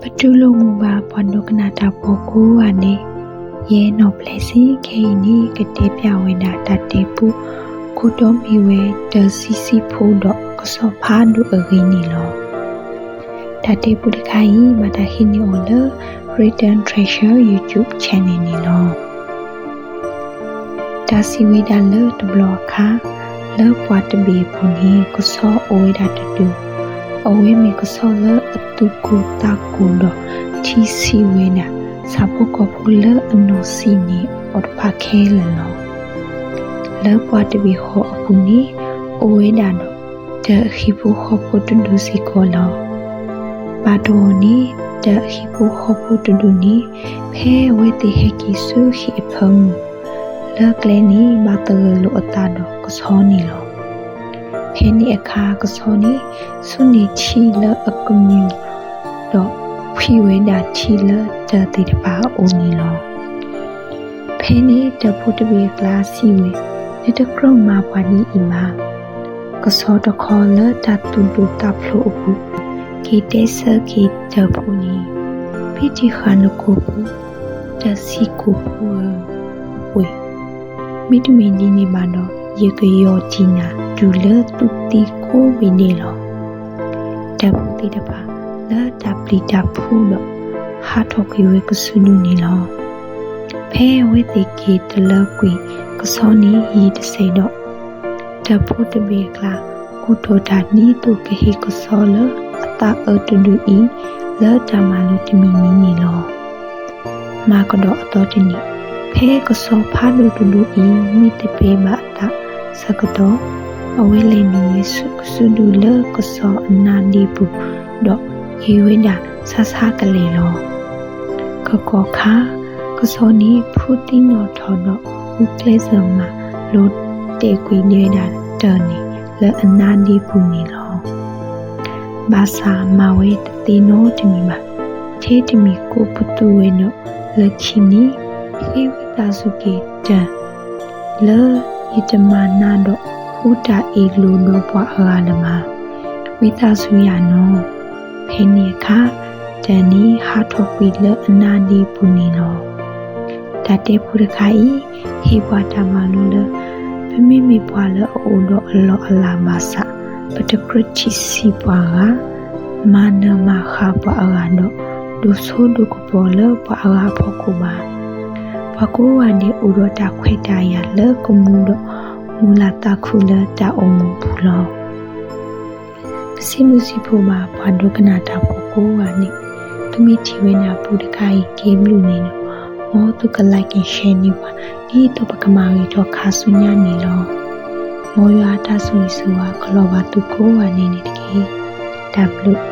ပတူၢ်လိာ်မုာ်ဘၣ်ပှၤဒိကနၣ်တၢ်ဖိကိးဂၤဒဲး, ယဲနီၢ်ပျဲၢ်စ့ၢ်ကီးခဲအံၤန့ၣ် ကတဲပၠးဝဲဒၣ်တၢ်တဲပူ ခိၣ်တီမ့ၢ်ဝဲတၢ်ဆံးဆံးဖိဒီးကဆီဖးဒိၣ်အဂ့ၢ်န့ၣ်လီၤ. တၢ်တဲပူတခါအံၤ ဘၣ်တၢ်ဟံးန့ၢ်အီၤလၢ Written Treasure YouTube channel န့ၣ်လီၤ. တၢ်စံးဝဲဒၣ်လၢတဘျီအခါ, လၢပှၢ်တဘ့ၣ်အပူၤန့ၣ် ကဆီအိၣ်ဝဲဒၣ်တဒူၣ်, အဝဲမ့ၢ်ကဆီလၢအသူၣ်ကိၢ်သးကိၢ်ဒီး ထံၣ်ဆံးဝဲဒၣ် ဆၣ်ဖိကီၢ်ဖိလၢအနီၢ်ဆံးန့ၣ်အီၤတဖၣ်ခဲလၢာ်လီၤ. လၢပှၢ်တဘ့ၣ်ဃီအပူၤန့ၣ် အိၣ်ဝဲဒၣ်ဒီး တၢ်အဟံၣ်ဖိဃီဖိတဒူၣ်စ့ၢ်ကီးလီၤ. ဘၣ်တဘျီန့ၣ် တၢ်အဟံၣ်ဖိဃီဖိတဒူၣ်န့ၣ် ဖဲအဝဲသ့ၣ်ဟဲက့ၤဆူဟံၣ်အဖၢမုၢ်, လၢကျဲန့ၣ် ဘၣ်သဂၢၢ်လိာ်အသးဒီးကဆီန့ၣ်လီၤ. ဖဲန့ၣ်အခါကဆီန့ၣ် ဆူန့ၢ်ထံလၢအကမူၣ် ဒီးဖှံဝဲဒၣ်ထံလၢတၢၢ်သ့ၣ်တဖၣ်အအိၣ်န့ၣ်လီၤ. ဖဲန့ၣ်တၢၢ်ဖိတဘ့ၣ်အကျါစံးဝဲ, နတကြၢးမၤပှၤဒ်အံၤဘၣ်. ကဆီတခီလၢတၢ်သူၣ်ဒိၣ်သးဖျိးအပူၤ က့ၤတဲဆၢက့ၤတၢၢ်ဖိန့ၣ်, ဖံတံၢ်ဃာ်နကိာ်ပူၤ, တၢ်ဆံးကိာ်ဖိဧၢ, ပှ့ၤ, မ့တမ့ၢ်ဒ်န့ၣ်ဘၣ်ဒီး ယကယီၢ်တံၢ်နၤတုၤလၢသူၣ်သံကိးဘ့ၣ်ဒဲးလီၤ. တၢၢ်ဖိသ့ၣ်တဖၣ်လၢတၢ်ပျံၤတၢ်ဖုးဒီး ဟးထီၣ်ကွံာ်ဝဲကဆူးဒူၣ်န့ၣ်လီၤ. ဖဲအဝဲသ့ၣ်က့ၤတလၢကွံာ်ကဆီန့ၣ်ယံာ်တစဲးဒီး, တၢၢ်ဖိတဘ့ၣ်အကျါ ကူၣ်ထီၣ်တၢ်ဒ်သိးကဟ့ၣ်ကဆီလၢအသးအၢတဒူၣ်အံၤ လၢတၢ်မၤလိတမံၤမံၤန့ၣ်လီၤ. မၤကဒီးအသီတနံၤ, ဖဲကဆီဖးဒိၣ်တဒူၣ်အံၤ မ့ၢ်တပ့ၤဘၣ်အသးဆၢကတီၢ်, အဝဲလဲၤနုာ်ဝဲဆူကဆူးဒူၣ်လၢကဆီအနါဒ့ပူၤ, ဒီးက့ၤဝဲဒၣ်ဆါဆါကလဲာ်လီၤ. ကကီၢ်ခါ, ကဆီန့ၣ်ဖုသံနီၣ်ထီၣ်ဒီး ဃုကျဲစၢၤမး လီၤတဲာ်ကွံာ်ဒဲးဒၣ်တၢၢ်န့ၣ်လၢအနါဒ့ပူၤန့ၣ်လီၤ. ဘၣ်ဆၣ်မၤဝဲတသ့နီတမံၤဘၣ်, ထဲတမံၤကိးပသူဝဲဒီး, လၢခံန့ၣ် ဟ့ၣ်ဝံသးစူၤက့ၤတၢၢ် လၢယတမၤနးဒီးဃုတၢ်အ့ၣ်လိာ်ဒီးပှၤအဂၤလၢၤဘၣ်. ဝံသးစူၤယၤနီၢ်. ဖဲန့ၣ်အခါ တၢၢ်န့ၣ်ဟးထီၣ်ကွံာ်လၢအနါဒ့ပူၤန့ၣ်လီၤ. တၢ်တဲဖိတခါအံၤ ဟ့ၣ်ပှၤတၢ်မၤလိလၢ ပမ့မ့ၢ်ပှၤလၢအအိၣ်ဒီးအလီၢ်အလၤဘၣ်ဆၣ် ပတကြၢးထံၣ်ဆံးပှၤဂၤ, မၤနၢၤမၤဃၣ်ပှၤအဂၤဒီး ဒိၣ်စိဒိၣ်ကပီၤလၢပှၤအဂၤအဖီခိၣ်ဘၣ်. ပှၤကိးဂၤဒဲးအိၣ်ဒီးတၢ်ခွဲးတၢ်ယာ်လၢကမူဒီး မုာ်လၤသးခုလၢတၢ်အိၣ်မူအပူၤလီၤ. ပစံးဘျုးစံးဖှိၣ်ဘၣ်ပှၤဒိကနၣ်တၢ်ဖိကိးဂၤန့ၣ်, သုမ့ၢ်ထံၣ်ဝဲဒၣ်ပူတခါအံၤကဲဘျုးန့ၣ်ဒီး, မ်သုက like and share န့ၢ်ပှၤ ဒ်သိးပကမၤဂ့ၤထီၣ်ခါဆူညါန့ၣ်လီၤ. မ်ယွၤအတၢ်ဆိၣ်ဂ့ၤဆိၣ်ဝါကလီၤဘၣ်သုကိးဂၤဒဲးန့ၣ်တက့ၢ်. တၢ်ဘျုး.